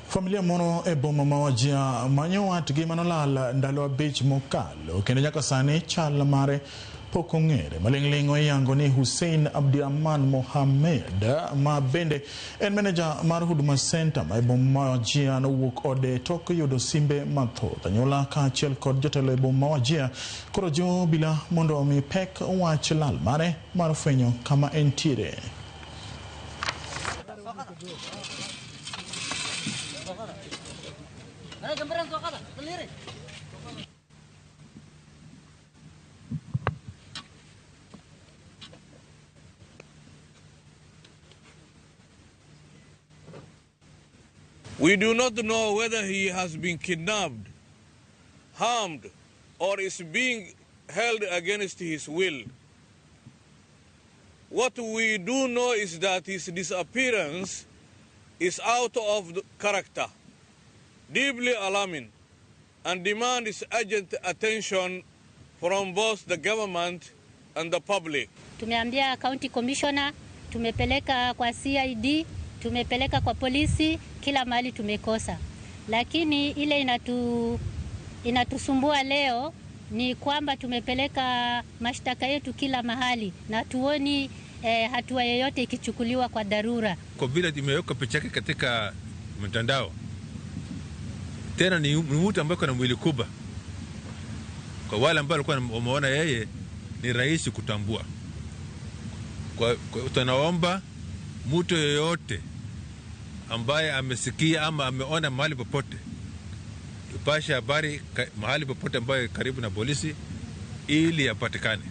Familia moro e boma ma Wajir manyo watgi manolal ndalo 5 mokalo kendo nyaka sani chal mare pok ong'ere. Maling'ling' oyango ni Hussein Abdirahman Mohamed ma bende en meneja mar Huduma Center ma e boma ma Wajir nowuok ode tok yudo simbe mathoth. Anyuola kaachiel kod jotelo e boma ma Wajir koro jiwo obila mondo omi pek wach lal mare mar fwenyo kama entiere. We do not know whether he has been kidnapped, harmed, or is being held against his will. What we do know is that his disappearance is out of the character, deeply alarming, and demands urgent attention from both the government and the public. Tumeambia county commissioner, tumepeleka kwa CID, tumepeleka kwa polisi, kila mahali tumekosa. Lakini ile inatusumbua leo ni kwamba tumepeleka mashtaka yetu kila mahali na tuoni hatua yoyote ikichukuliwa kwa dharura. Kwa vile imewekwa picha yake katika mtandao, tena ni mtu ambaye ana mwili kubwa. Kwa wale ambao walikuwa wameona yeye ni rahisi kutambua. Kwa tunaomba mtu yeyote ambaye amesikia ama ameona mahali popote, tupashe habari mahali popote ambaye karibu na polisi ili apatikane.